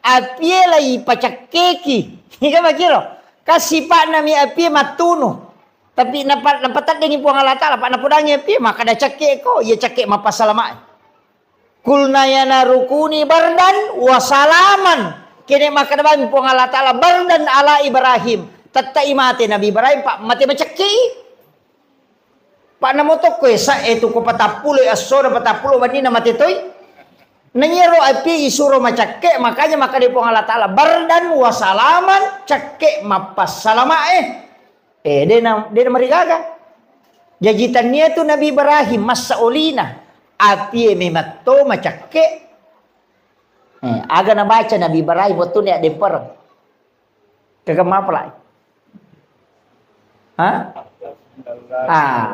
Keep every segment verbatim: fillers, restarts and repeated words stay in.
Apie lai pacakkeki. Ika makiro. Kan sipa'na mi apie mattunu. Tapi napa-, napateddengi Puang Allah Ta'ala, pa napodangi apie, makkada cakkeko, iya cakke mappasalamae. Kulna ya naru kuni bardan wa salaman. Kene makkada bang Puang Allah Ta'ala, bardan ala Ibrahim. Tettai mate Nabi Ibrahim, pa mate macakkei. Pa namo tokko esa e tu ko patappulo esso na patappulo wenni na mate toi. Nanyero api isuro macakke, makanya makkada Puang Allah Ta'ala, bardan wa salaman, cakke mappassalama e. Eh, dena, dena marigaga. Jaji tania tu Nabi Ibrahim massa olina, api e mematto macakke. Eh, aga nabaca Nabi Ibrahim waktu ni ademper. Kagam apa lai? Ha? Ah.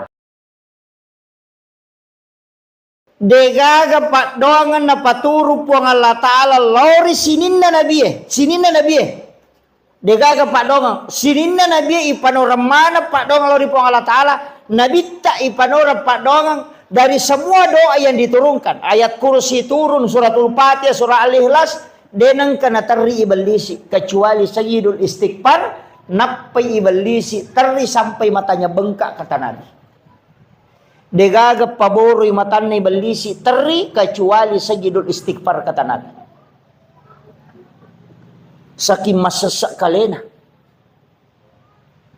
Degaga paddoangeng napaturu Puang Allah Ta'ala lao ri sininna nabie, sininna nabie. Degaga paddoangeng, sininna nabie ipanoreng maneng paddoangeng lao ri Puang Allah Ta'ala, nabitta ipanoreng paddoangeng dari semua doa yang diturunkan. Ayat kursi turun, suratul Fatihah, surah Al-Ikhlas, denengka naterri ibellisi kecuali sayyidul istighfar, nappai ibellisi terri sampai matanya bengkak kata Nabi. Degaga paboroi matanna ibellisi terri kecuali sajidul istighfar kata Nabi. Saking masessa kalena.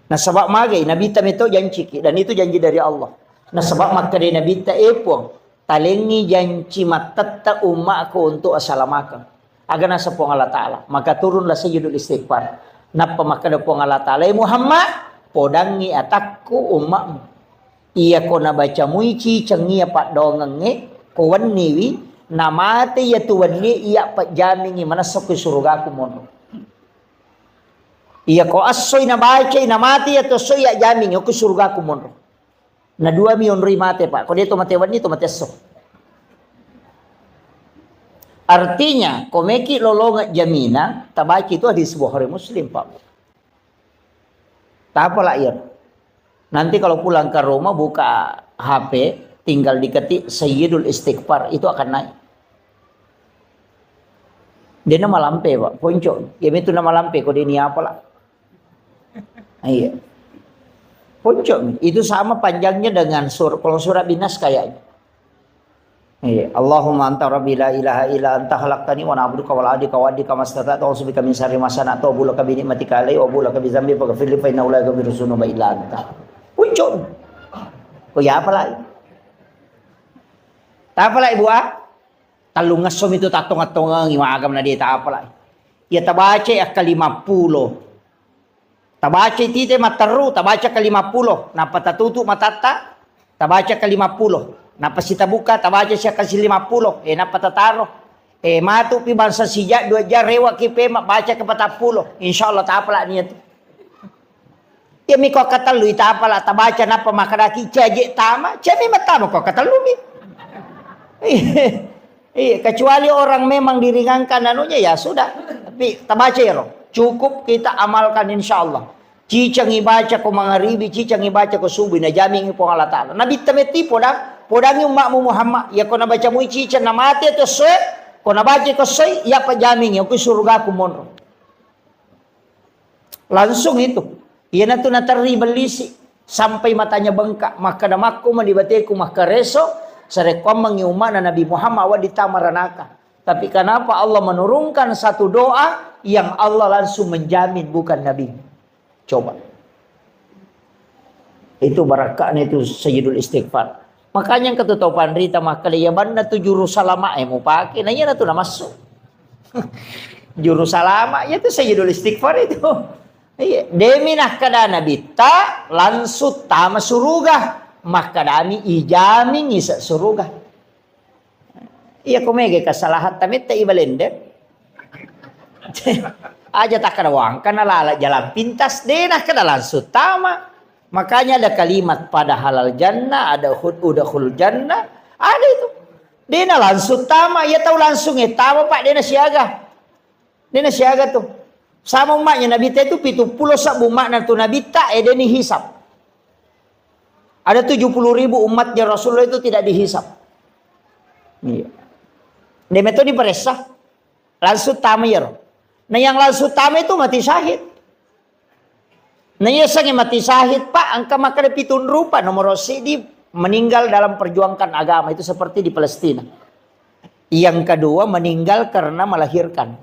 Nasaba magai Nabitta meto janciki dan itu janji dari Allah. Nasaba makkadai Nabitta, "Eh Puang, talengi janci mattetta ummaku untuk asalamakeng." Aga nasa Puang Allah Ta'ala, maka turunlah sajidul istighfar. Nappa makkada Puang Allah Ta'ala, "Eh Muhammad, podangi atakku ummamu." Iyako nabacamui ciceng iya paddoangengnge, ko wenniwi, namate iya tu wennie, iya pajjamingi manessa ko surugaku monro. Iyako essoi nabacai, namate iya tu essoi, iya jamingi ko surugaku monro. Na dua mi onroi mate, Pak. Ko de to mate wenni, to mate esso. Artinya, ko meki lolongeng jamina, tabaca itu hadis Bukhari Muslim, Pak. Tapala iya. Nanti kalau pulang ke rumah, buka H P, tinggal diketik Sayyidul Istighfar, itu akan naik. Dia nama lampe, Pak. Ponco. Ya itu nama lampe, kode ini apalah. Iya. Ponco. Itu sama panjangnya dengan sur-, kalau surah Binas kayaknya. Iya. Allahumma anta rabbi la ilaha illa anta khalaqtani wa ana abduka wa ana ala ahdika wa wa'dika mastata'tu, a'udzu bika min syarri ma sana'tu, abu'u laka bi ni'matika alayya wa abu'u laka bi dzambi faghfirli fa innahu la yaghfiru dzunuba illa anta. Ucun. Ko ya apa lagi? Apa lagi, Bu, ah? Tellungesso mi tu tattongeng-tongengi magam na de ta apa lagi. Ya tabaca akka lima puluh. Tabaca tite matteru, tabaca ke lima puluh, nappa tatutu matatta, tabaca ke lima puluh, nappa sitabuka, tabaca siakka si lima puluh, eh, nappa tataro. Eh, matu pi bangsa sija dua jam rewa ki pe mabbaca ke patappulo, insyaallah tapala niat. Ya mi ko katellu tapala tabaca nappa makadaki caje tama, cemi matama ko katellu mi. Iya, kecuali orang memang diringankan anunya, ya sudah. Tapi tabaca ero. Cukup kita amalkan, insya Allah. Cicang ibaca ko mangaribi, cicang ibaca ko subuh, najamingi Puang Allah Ta'ala. Nabi temetti podang, podangi umma'mu Muhammad. Ya ko nabaca mui cicang namate to soe, ko nabaca ko soe, ya pajamingi, aku surgaku monro. Langsung itu. Iyanatu naterri bellisi sampai matanya bengkak. Makkada makku mani bateku makkareso, sarekkuammengi umma'na Nabi Muhammad wedding tama ranaka. Tapi kenapa Allah menurunkan satu doa yang Allah langsung menjamin bukan Nabi? Coba. Itu barakka'na itu Sayyidul Istighfar. Makanya engka tu tau panrita makkeda, "Iya banna tu juru salama e mupake." Nah, iyanatu namassu. Juru salama, iya tu Sayyidul Istighfar itu. Iya, demi nakkeda Nabitta langsung tama suruga. Makkedami ijami ngise suruga. Iya, ko mega kesalahan tametta i balender. Aja takkeda wangkana lala jalan pintas, de nakkeda langsung tama. Makanya ada kalimat pada halal jannah, ada hud-, udkhul jannah, ada itu. De na langsung tama, iya tau langsung e tama, Pak, de na siaga. De na siaga tu. Sama umma'nya Nabitta itu pitu pulo sebbu umma'na tu Nabitta, eh, de ni hisab. Ada tujuh puluh ribu umatnya Rasulullah itu tidak dihisab. Iya. De metto diperessa. Langsung tama iyaro. Nah, yang langsung tama itu mati syahid. Nah, iya sangi mati syahid, Pak, engka makkeda pitung rupa. Nomor sidi, meninggal dalam perjuangkan agama itu seperti di Palestina. Yang kedua, meninggal karena melahirkan.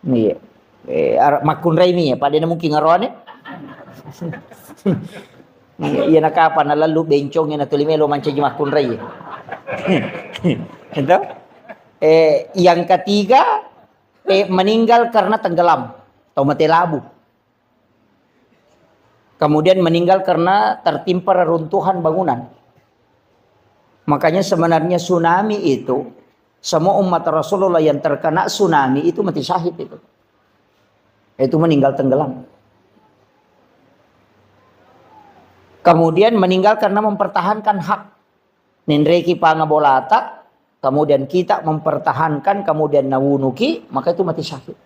Iya. Eh, ar-, makkunrai mi ya, pada mungkin ngeroane. Iya, iya, nakapa na lalu bencong na tuli melo mancaji makkunrai. Itu. Eh, yang ketiga, eh, meninggal karena tenggelam atau mati labu. Kemudian meninggal karena tertimpa reruntuhan bangunan. Makanya sebenarnya tsunami itu, semua umat Rasulullah yang terkena tsunami itu mati syahid itu. Itu meninggal tenggelam. Kemudian meninggal karena mempertahankan hak. Nenreki panga bolata, kemudian kita mempertahankan, kemudian nawunuki, maka itu mati syahid.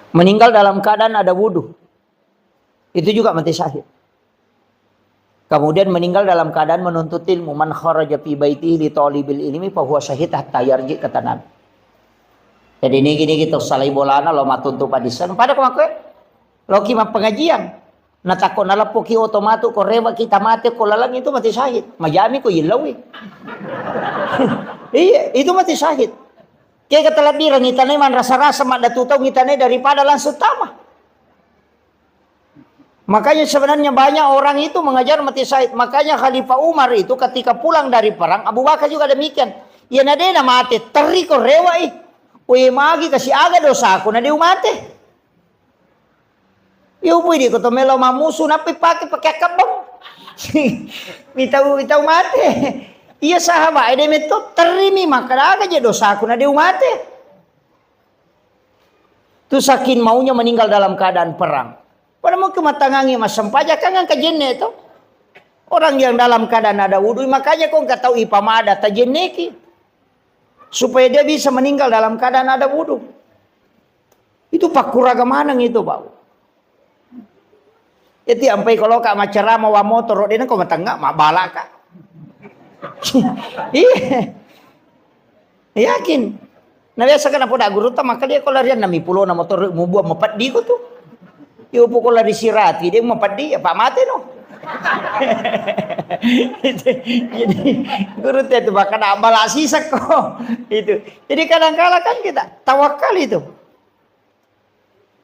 Meninggal dalam keadaan ada wudhu, itu juga mati syahid. Kemudian meninggal dalam keadaan menuntut ilmu. "Man kharaja fi baitihi li talibil ilmi fahuwa syahid hatta yarji," kata Nabi. Jadi nigi-nigi tau salai bolana lo matuntu padiseng. Pada ko makkoe, loki mappengajian. Natakko naleppoki oto matu ko rewa kita mate ko laleng itu mati syahid. Majami ko yellauwi. Iya, itu mati syahid. Kega talebbirengngi tanai manrasa-rasa maddatu tau ngitanai daripada langsung tama. Makanya sebenarnya banyak orang itu mengejar mati syahid. Makanya Khalifah Umar itu ketika pulang dari perang, Abu Bakar juga demikian. Iya nadena mate, terri ko rewa i. Weh, magi kasi aga dosaku na deu mate. Iya, upui di ko to melo mamusu, nappi pake, pake akkabbang. Mitau, mitau mate. Iya, sahabat, ede metto terri mi, makkeda aga je dosaku na deu mate. Tu saking maunya meninggal dalam keadaan perang. Pada mungkin matangangi massempajang, kan engka jenne to. Orang yang dalam keadaan ada wudhu, makanya ko engka tau ipamada tajenneki. Supaya dia bisa meninggal dalam keadaan ada wudhu. Itu pakkuraga maneng itu, Pak. Jadi ampai kalau ka macerama wa motoro, dia ko matengnga, mabalaka. Iya. Yakin. Na biasa kan apa dak guru ta, maka dia ko larian nami pulo na motor mubuang mapeddi ko tu. Yo poko lari sirati, dia mapeddi, ya, Pak, mate no. Jadi, guru teh tu bakal abala sisak ko. Itu. Jadi kadang kala kan kita tawakal itu.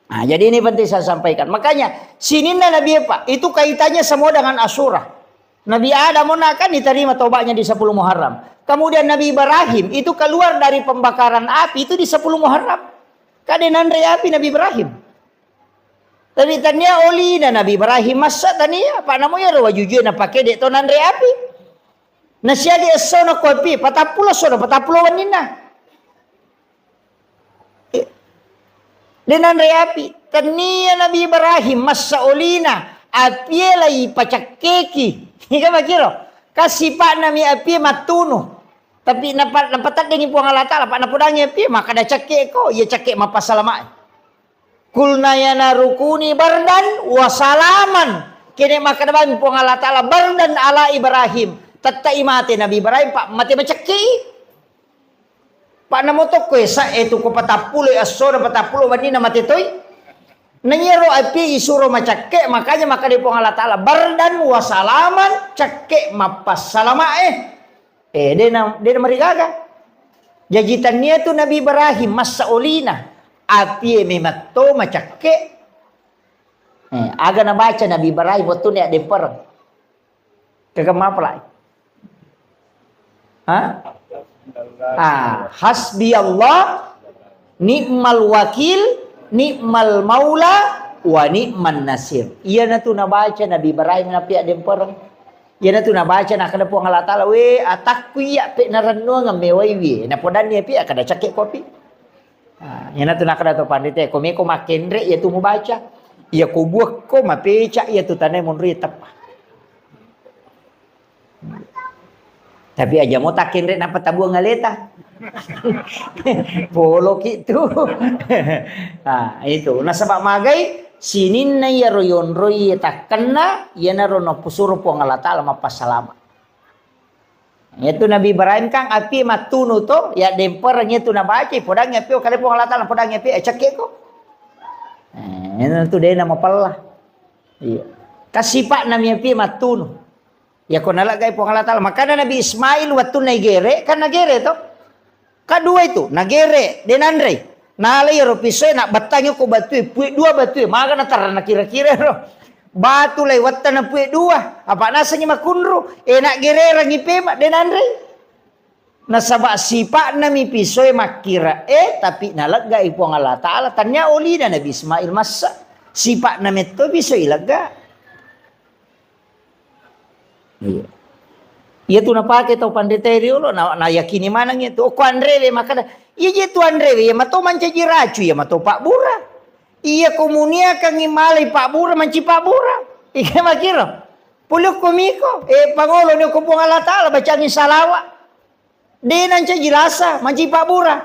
Nah, jadi ini penting saya sampaikan. Makanya, sininna Nabi, Pak, itu kaitannya semua dengan Asyura. Nabi Adam kan diterima tobatnya di sepuluh Muharram. Kemudian Nabi Ibrahim itu keluar dari pembakaran api itu di sepuluh Muharram. Kade nanre api Nabi Ibrahim. Tapi tania olina Nabi Ibrahim masa tania, Pak, namo ya wajujue na pakai dek to nanre api. Nasiagi essona kopi, patappulo essona, patappulo wenninna. Eh, de nanre api. Tania Nabi Ibrahim massa olina, apie lai pacakkeki. Ika makiro. Kasipa'nami apie mattunu. Tapi napa-, napateddengi Puang Allah Ta'ala, Pak, napodangi apie, maka ada cakke ko, iya cakke mappasalamae. Kulna ya narukuni bardan wa salaman. Kene makkeda bang Puang Allah Ta'ala, bardan ala Ibrahim. Tettai mate Nabi Ibrahim, Pak, mate macakke. Pak, namo tokko esa e tu ko patappulo esso na patappulo wenni na mate toi. Na iyaro api isuro macakke, makanya makkeda Puang Allah Ta'ala, bardan wa salaman, cakke mappassalama e. Eh, dena, dena marigaga. Jaji tania tu Nabi Ibrahim massa olina, apie mematto macakke. Eh, aga nabaca Nabi Ibrahim wettunna addempereng? Kagam apa lai? Ha? Ah, hasbi Allah, ni'mal wakil, ni'mal maula, wa ni'man nasir. Iyanatu nabaca Nabi Ibrahim napi addempereng. Iyanatu nabaca, nakkeda Puang Allah Ta'ala, "We, atakku iya pe narennuang mewai wie." Napodanni api, akkeda cakke kopi. Ah, iyanatu nakkeda to panrita, "Ko meko makkenre, iyatu mubaca. Iya ko buakko mapeca, iyatu tanae monri teppa." Tapi aja mo takkenre napa tabuang aleta. Poloki tu. Ah, itu. Nasaba magai sininna iyaro yonroi takkenna, iyanaro napusuro Puang Allah Ta'ala mappassalama. Yaitu Nabi Ibrahim kan api mattunu to, ya dempereng itu nabaca, podangi api, oh, kale Puang Allah Ta'ala, podangi api, eh, cekke ko. Eh, itu de' namapella. Iya. Kasipa'na mi api mattunu. Ya ko naleggai Puang Allah Ta'ala. Makanya Nabi Ismail wattunna igere, kan nagere to. Kadua itu, nagere, de' nanrei. Nalai ro pisoe, na battangi ko batue, pue dua batue, maga na tarana kira-kira ro. Batu lai wattana pue dua, apa nasengi makunru, e na gererangi pema, de' nanrei. Nasaba sipa'na mi pisoe makkira, eh, tapi naleggai Puang Allah Ta'ala, tania olina Nabi Ismail massa. Sipa'na metto pisoe lega. Iya. Iya tu napake tau panrita riolo, na, na yakini maneng itu. Okko anrewe makkada, iya je tu anrewe, iya mato mancaji racu, iya mato pabbura. Iya komuniakangi malai pabbura, manci pabbura. Ika makiro. Pulukku miko, eh, pangolo ni ko Puang Allah Ta'ala, bacangi salawa. De' nancaji lasa, manci pabbura.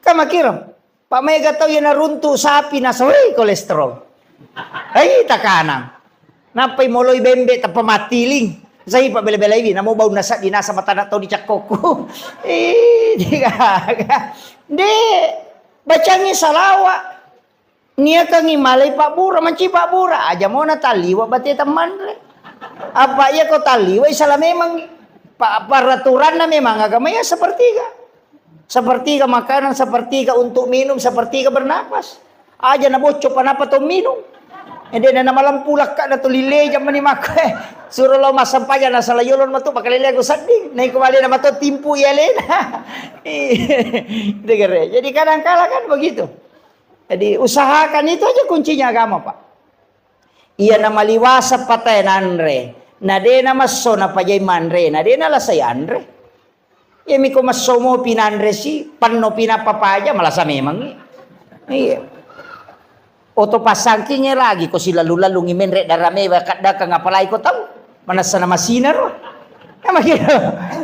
Ka makiro. Pak maega tau iya naruntu sapi nasa, wei, kolesterol. Hei, takanang. Nappai moloi bembe tappa mattiling. Sai pa bela-belaiwi, namo bau nasa dinasa matana tau dicakkokku. Ih, digaga. De', bacangi salawa. Niakangi malai pabbura, manci pabbura. Aja mo natalliwa bate temmanre. Apa iya ko talliwa, salah memang. Pa-, peraturanna memang agama ya sepertiga. Sepertiga makanan, sepertiga untuk minum, sepertiga bernapas. Aja na bocco pa napa to minum. Ede na malampu lakka na to lile jamani makko. Suro lo massempajang na sala yolo matu pakalele aku sedding. Na iko wale na mato timpu ya lena. Degere. Jadi kadang kala kan begitu. Jadi usahakan itu aja kuncinya agama, Pak. Iya na maliwasa patae nanre. Na de na masso na pajai manre, na de na lasai anre. Iya miko massomo pinanre si, panno pinappa paja, malasa memangngi. Iya. Oto pasangkinge lagi ko silalu-lalungi menre daramewa kaddakang apalai ko tau. Manessa na masina ro. Ya makiro.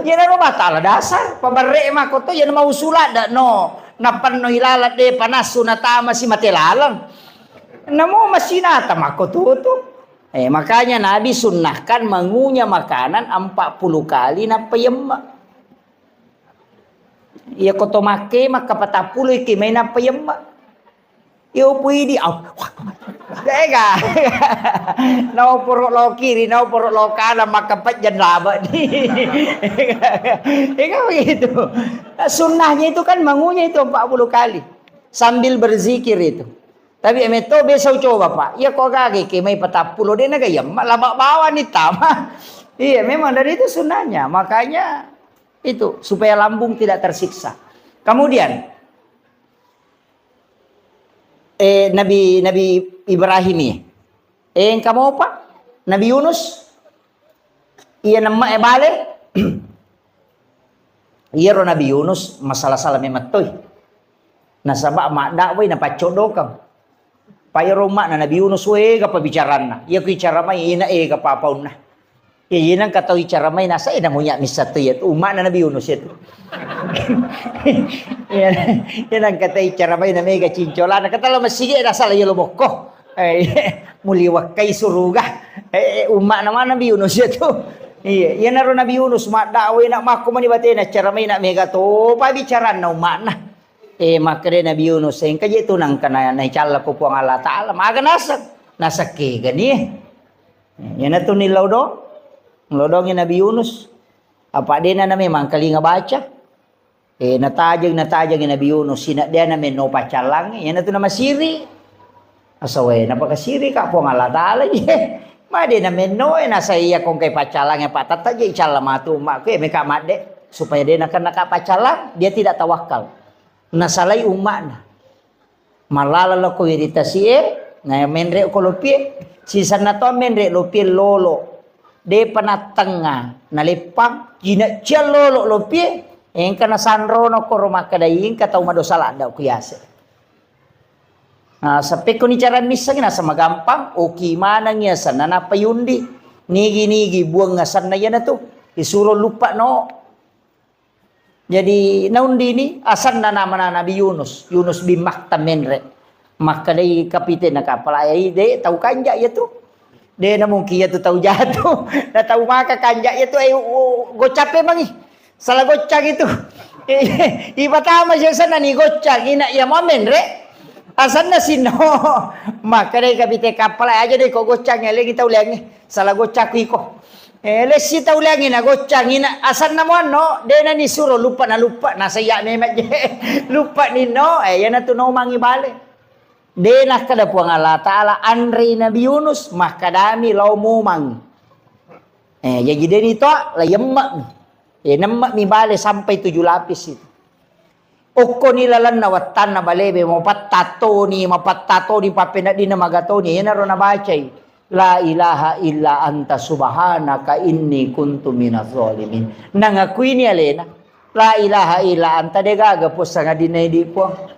Iya na ro batala dasar. Pabarre mako to, iya na mausula da no. Napanno ilala de panassu na tamasi mate laleng. Namo masinata mako tutu. Eh, makanya Nabi sunnahkan mengunyah makanan empat puluh kali nappa yemma. Iya ko to makke makka patappulo iki mai nappa yemma. Iyo puidi au. Ega. Nau poro lo kiri, nau poro lo kanan, makka pejjan laba. Ega begitu. Sunnahnya itu kan mengunyah itu empat puluh kali. Sambil berzikir itu. Tapi emetto biasa ucoba, Pak. Iya ko gage ke mai patappulo de na gayam, laba bawani tama. Iya, memang dari itu sunnahnya. Makanya itu supaya lambung tidak tersiksa. Kemudian eh, Nabi, Nabi Ibrahim iya. Eh, engka mopa? Nabi Yunus? Iya nemma e bale? Iyaro Nabi Yunus masala-sala memettoi. Nasaba maddakwai napaccoddokang. Pa iyaro umma'na Nabi Yunus, wega pabicaranna. Iya ku icara mai, ina ega papaunna. Iya, iya nangka tau icara mai nasa, eh, namunya missa tu iya tu, umma'na Nabi Yunus iya tu. Iya, iya nangka tau icara mai na mega cincolana, kata lo masigi nasa la iya lo bokko. Eh, iya, muli wakkai suruga. Eh, umma'na mana Nabi Yunus iya tu. Iya, iya naro Nabi Yunus maddakwai na makko mani batena cara mai na mega to pabicaranna umma'na. Eh, makkeda Nabi Yunus, engka je tu nangka na, naicalla ko Puang Allah Ta'ala, maga naseng. Naseng kega ni. Iyanatu nillau do, nillau doangngi Nabi Yunus. Apa dena na memang kalinga baca. Eh, natajeng, natajengi Nabi Yunus, sinaddeana menno paccallang, iyanatu namasiri. Asawe, napakasiri ka Puang Allah Ta'ala, ye. Made na menno, eh, nasa iya kongkai paccallang, eh, patatta je icalla matu, makku, eh, meka madde, supaya dena kena ka paccallang, dia tidak tawakal. Nasalai umma'na. Mallala loko wiri tasi'e, na menre ko lopie. Sisenna to menre lopie lolo. Depa nattengnga, naleppang, kinecciang lolo lopie. Engka nasanrono koro makkedai engka tau madosa ladda ku yase. Nah, sappekko ni cara missengi nasama gampang, oki manengi asenna nappa yundi. Nigi-nigi buang asenna iyanatu. Isuro luppa no. Jadi, naundini asenna namana Nabi Yunus, Yunus bin Matta menre. Makkedai kapitena kapal, "Ai, de, tau kanja iya tu." De na mungkin iya tu tau jatu. Na tau maka kanja iya tu, eh, u-, u-, gocap memang ih. Salah gocap itu. Ipatama sesana ni gocap, ina iya momen re. Asanna sinno. Maka dei kapite kapal aja dei ko gocap, elengi tau lengi. Salah gocap ku iko. Eh, lessi tau lengi na gocap ina asanna muanno, de na ni suro lupa na lupa, na saya memang je. Lupa ninno, eh, iya na tu nomangi bale. De nakkeda Puang Allah Ta'ala, anrei Nabi Yunus, makkadami lao momang. Eh, jaji de ni to, la yemme'mi. Eh, nemme'mi bale sampai tujuh lapis itu. Okkoni lalenna wettanna balebe, mapattatoni, mapattatoni, pappeneddinna magatoni, iyanaro nabacai, "La ilaha illa anta subhanaka inni kuntu minaz zalimin." Nangakuini alena, "La ilaha illa anta, degaga puang sangadinna idi Puang.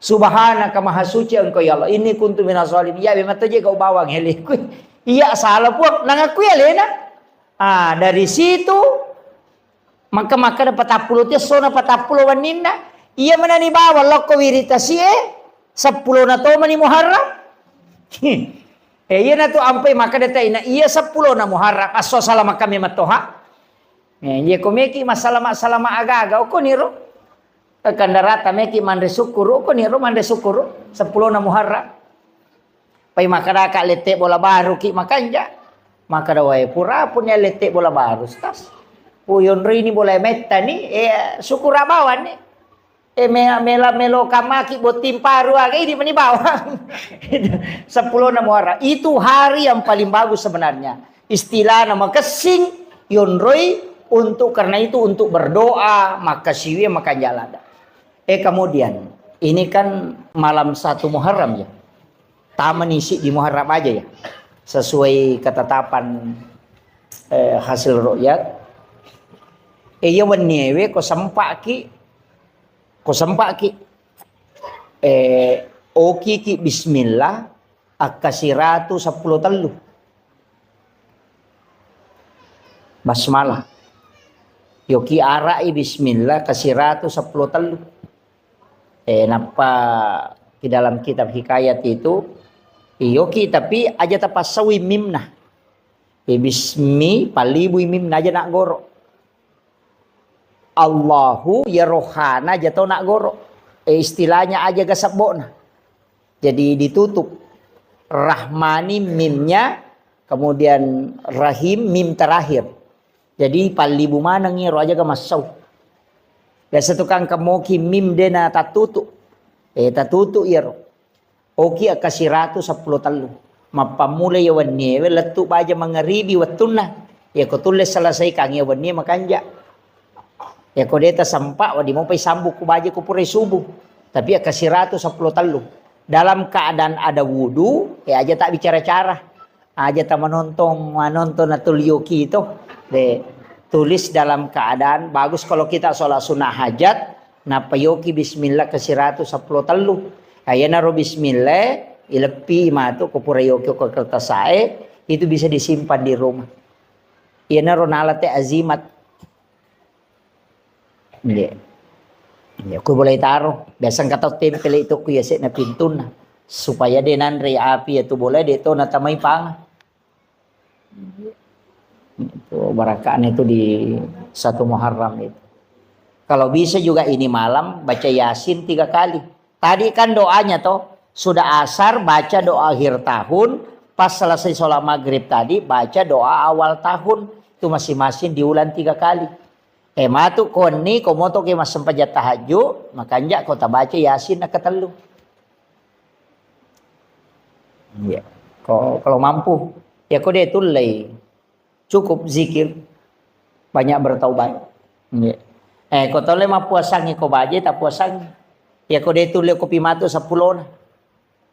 Subhanaka, maha suci engkau ya Allah, inni kuntu minaz zalimin, iya memang to je kau bawang eleku." Iya salah Puang, nangakui alena. Ah, dari situ maka, maka ada patappulo ti essona, patappulo wenninna. Iya menani bawang lokko wiritasie, seppulona tomani Muharram. Eh, iya na tu ampai maka data ina, iya seppulona Muharram, asso salah maka memang toha. Eh, iya ko meki masalama-salama agaga, okko niro. Kandarata meki manre sukkuru, okko niro manre sukkuru, seppulona Muharram. Pai makkadaka lette bola baru ki makanja. Makkada, "Wae, pura pun ya lette bola baru, Stas. Uyonrini bola metta ni, eh, syukur bawang ni. Eh, me-, mela melo kamaki botting paru aga ini meni bawang." Seppulona Muharram. Itu hari yang paling bagus sebenarnya. Istilahna makessing, yonroi untuk, karena itu untuk berdoa, maka siwi makanja lada. Eh, kemudian, ini kan malam satu Muharram ya. Tamani siddi Muharram aja ya. Sesuai ketetapan, eh, hasil ru'yat. Eh, iya wenniewe ko sempaki, ko sempaki. Eh, oki ki bismillah, akkasiratu seppulo tellu. Basmalah. Yoki arai bismillah kasiratu seppulo tellu. Eh, nappa di dalam kitab hikayat itu, iyoki tapi aja tapassaui mimna. Eh, bismi, pallibui mimna aja nak goro. Allahu, ya rohana aja to nak goro. Eh, istilahnya aja ga sebbokna. Jadi ditutup. Rahmani mimnya, kemudian Rahim mim terakhir. Jadi pallibu maneng iyaro aja ga massau. Biasa tukang kemoki mim dena tatutu. Eh, tatutu iyaro. Oki akkasiratu seppulo tellu. Mappammula iya wenniewe lettu baja mangaribi wettunna. Iyako tulle selesaikan iya wennie makanja. Iyako de tasempa, wedding mopai sambung ku baja ku purai subuh. Tapi akkasiratu seppulo tellu. Dalam keadaan ada wudu, ya aja tak bicara-cara. Aja ta manontong, manontong na tuli yoki to. De, tulis dalam keadaan bagus kalau kita sholat sunnah hajat, nappa yoki bismillah kasiratu seppulo tellu. Ayanaro bismillah, ileppi matu ko pura yoki ko kertasae, itu bisa disimpan di rumah. Iyanaro nalate azimat. Nggih. Ya, ku boleh taruh. Biasa engka tau tempel itu ku ya sekna pintunna. Supaya de nanre api ya tu boleh de to natamai pang. Itu barakahnya itu di satu Muharram itu. Kalau bisa juga ini malam baca Yasin tiga kali. Tadi kan doanya toh, sudah asar baca doa akhir tahun, pas selesai sholat maghrib tadi baca doa awal tahun. Itu masing-masing diulang tiga kali. Eh, matu konni, ko moto ke massempajang tahajud, makanja ko tabaca Yasin nakatellu. Iya. Ko, kalau mampu, ya ko de tullei. Cukup zikir, banyak bertaubat. Iya. Eh, ko tolle mappuasangi ko baje, tak puasangi. Ya ko de tulle kopi matu sepulona.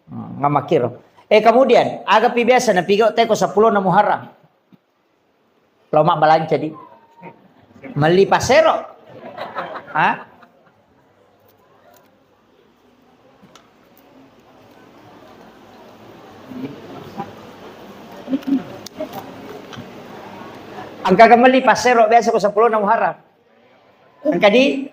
Hmm, ngamakiro. Eh, kemudian, aga pi biasa na pigo teko sepulona Muharram. Lo mabbalanca di. Melli pasero. Ha? Engka ga melli pasero biasa ko sepulona Muharram. Engka di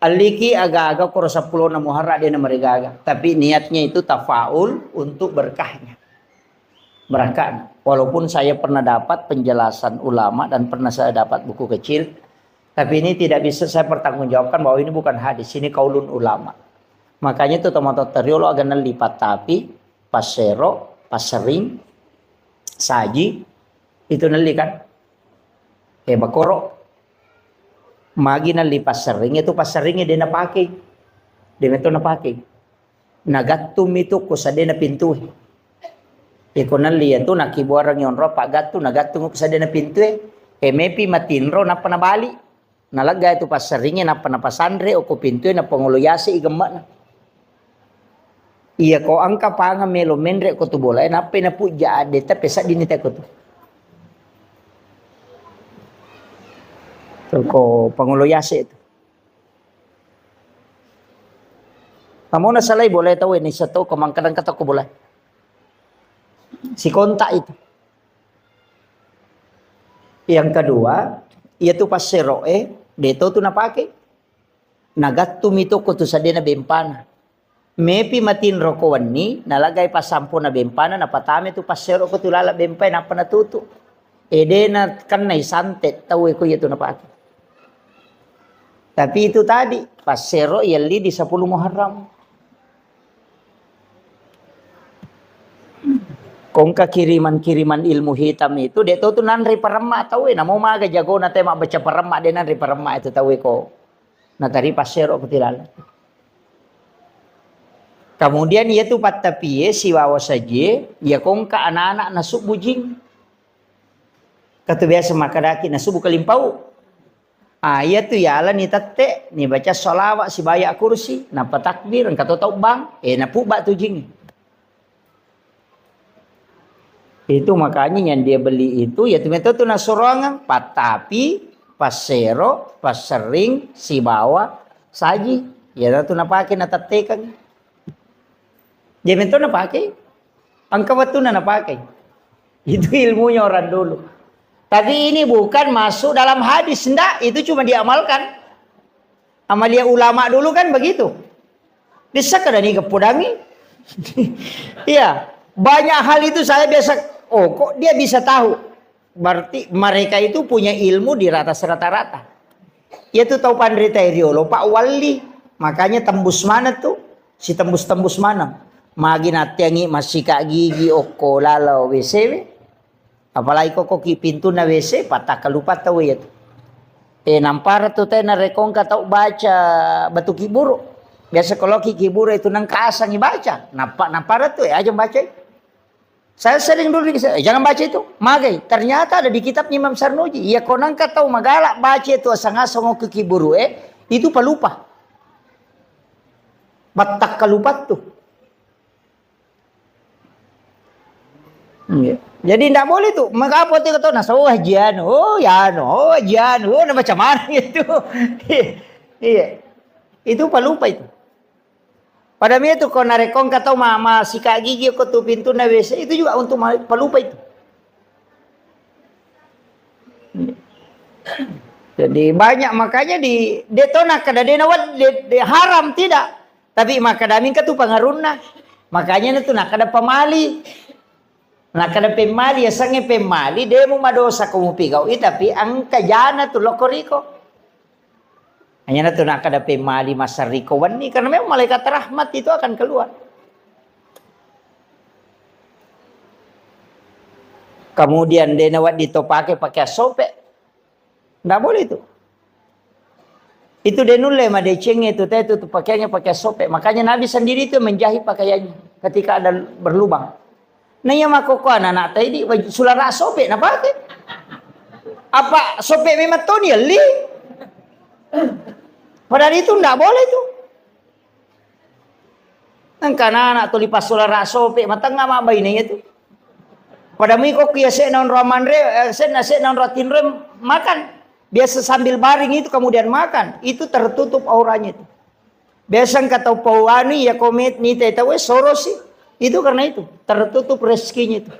alliki aga-aga koro sepulona Muharram de na marigaga. Tapi niatnya itu tafaul untuk berkahnya. Beraka'na. Walaupun saya pernah dapat penjelasan ulama dan pernah saya dapat buku kecil, tapi ini tidak bisa saya pertanggungjawabkan bahwa ini bukan hadis, ini kaulun ulama. Makanya itu tomatoa teriolo aga nelli pattapi, passero, passering, saji, itu nelli kan? Eh, bakoro. Magi nelli passering, itu passering de napake. De metto napake. Nagattung mitu ko sadena pintue. Iko nelli iyatu nakibuarengngi onro paggattung, nagattung ko sadena pintue. E mepi matinro nappa nabali. Nalegga itu passeringnge nappa napasanre okko pintue, napangolo yase i gemme'na. Iya ko engka pangeng melo menre ko tu bolae, nappai napujja adde, tapi seddini te ko tu. Ko pangolo yase tu. Namona salai bola tau ini satu ko mangkadang kata ko bola. Si kontak itu. Yang kedua, iya tu passero e, de to tu napake. Nagattu mi to ko tu sadena bempana. Mepi matinro ko wenni, nalagai passampona bempana, napatame tu passero ko tu lala bempai, nappa natutu. Edena kennai santet tau e ko iya tu napake. Tapi itu tadi, passero yelli di sepuluh Muharram. Kongka kiriman-kiriman ilmu hitam itu, de to tu nanre paremma tau e, namo maga jagona te mabbaca paremma, de nanre paremma itu tau e ko. Natari passero ko tilala. Kemudian iya tu pattapie siwawa sajie, iya kongka anak-anak nasubbu jing. Katu biasa makkadaki nasubbu kalimpau. Ah, iya tu yala ni tette, ni baca salawat sibaya kursi, napa takbir, engka to tau bang, eh, napubba tu jing. Itu makanya yang dia beli itu, ya tu metto tu nasuroangang, pattapi, passero, passering, sibawa, saji. Ya tu napake, natattekang. Dia metto napake. Engka wettunna napake. Itu ilmunya orang dulu. Tapi ini bukan masuk dalam hadis, ndak. Itu cuma diamalkan. Amalia ulama dulu kan begitu. Bisa kada ni kepudangi. Iya, banyak hal itu saya biasa, oh, kok dia bisa tahu? Berarti mereka itu punya ilmu di atas rata-rata. Iya tu tau panrita riolo, Pak Wali. Makanya tembus mana tu? Si tembus-tembus mana? Magi nattiangi massika gigi okko lalo W C W. Apalagi koko ki pintunna W C, pattakkalupa tau iya tu. Eh, nampara tu te narekongka tau baca batu kiburu. Biasa kalau ki kiburu itu nang kasangi baca. Nampa, nampara tu, eh, aja baca. Saya sering dulu di, eh, jangan baca itu. Magai. Ternyata ada di kitabnya Imam Sarnuji. Iya, konangka tau magala baca itu asang-asang ki kiburu, eh, itu palupa. Pattakkalupa tu. Iya. Jadi ndak boleh tu. Maka apa tu kata, nah, so hajian, oh ya no, oh hajian, oh, nah, macam mana gitu. Iya. Itu palupa itu. Pada mi itu ko narekong kata ma, ma sikat gigi ko tu pintu na W C itu juga untuk ma, palupa itu. Jadi banyak makanya di detona kada dena wad de, de haram tidak. Tapi makkadami engka tu pengaruhna. Makanya na tu nakkada pemali. Nakkada pemali, yasengnge pemali, demu madosa ko mupigau i, tapi engka jana tu lokko riko. Hanya na tu nakkada pemali masariko wenni, karena memang malaikat rahmat itu akan keluar. Kemudian dena waddi to pake pakai sope. Ndak boleh itu. Itu de nulle madeceng itu, te itu, tu pakaiannya pakai sope. Makanya Nabi sendiri itu menjahit pakaiannya ketika ada berlubang. Nah, iya makkokko anak-anak tadi baju sulara sope napake. Apa sope memang toni elli? Padahal itu ndak boleh itu. Engka anak-anak tuli passulara sope, matengnga mabbaine iya tu. Pada mui kokki yase'na onro manre, eh, senna, senna onro tinro makan. Biasa sambil baring itu kemudian makan. Itu tertutup auranya itu. Biasa engka tau pauani, ya komet nita tau, eh, sorosi. Itu karena itu, tertutup rezekinya itu.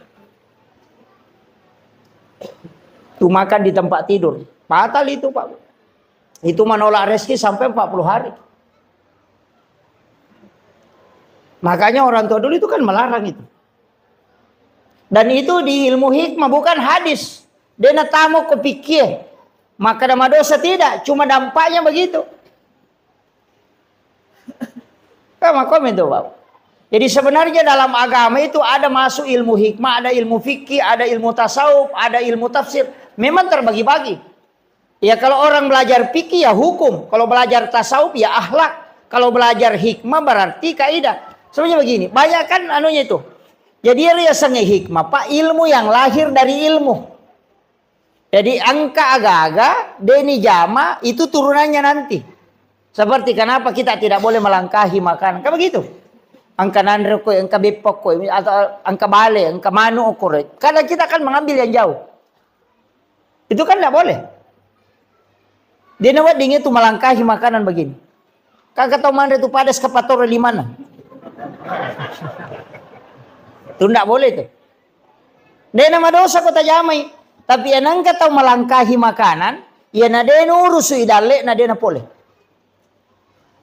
Tu makan di tempat tidur. Batal itu, Pak. Itu menolak rezeki sampai empat puluh hari. Makanya orang tua dulu itu kan melarang itu. Dan itu di ilmu hikmah, bukan hadis. De' natamo ko pikkie. Maka ada madosa tidak, cuma dampaknya begitu. Kan makomi itu, Pak. Jadi sebenarnya dalam agama itu ada masuk ilmu hikmah, ada ilmu fikih, ada ilmu tasawuf, ada ilmu tafsir. Memang terbagi-bagi. Ya, kalau orang belajar fikih ya hukum, kalau belajar tasawuf ya akhlak, kalau belajar hikmah berarti kaidah. Sebenarnya begini, banyak kan anunya itu. Jadi yang riasengnge hikmah, Pak, ilmu yang lahir dari ilmu. Jadi engka aga-aga de' nijama itu turunannya nanti. Seperti kenapa kita tidak boleh melangkahi makanan. Kan begitu. Engka nanre ko, engka beppa ko, atau engka bale, engka manu okoro. Kadang kita kan mengambil yang jauh. Itu kan tidak boleh. De' nawedding itu melangkahi makanan begini. Kaga tau manre tu padas ke patoro limana. Itu ndak boleh tu. De' namadosa ko tajamai. Tapi ya nengka tau melangkahi makanan, ya na de' nurusu i dalle' na de' na pole.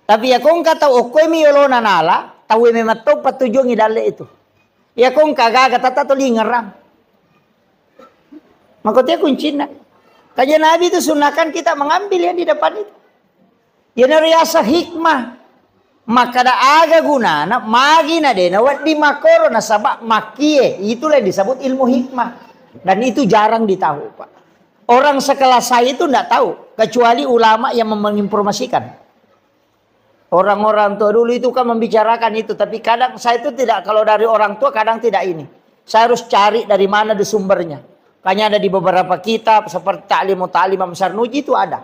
Tapi ya kongka tau okkoi mi yolona nala, tau memang tau pattujuangi dalle' itu. Ya kongka gaga tata to lingerang. Mako te kuncinna. Kaja Nabi itu sunahkan kita mengambil yang di depan itu. Iyana riaseng hikmah. Makkada aga gunana, magi na de' nawedding makkoro, nasaba makkie, itulah yang disebut ilmu hikmah. Dan itu jarang ditahu, Pak. Orang sekelas saya itu ndak tahu, kecuali ulama yang menginformasikan. Orang-orang tua dulu itu kan membicarakan itu, tapi kadang saya itu tidak, kalau dari orang tua kadang tidak ini. Saya harus cari dari mana di sumbernya. Makanya ada di beberapa kitab seperti Ta'limu Ta'lim Imam Sarnuji itu ada.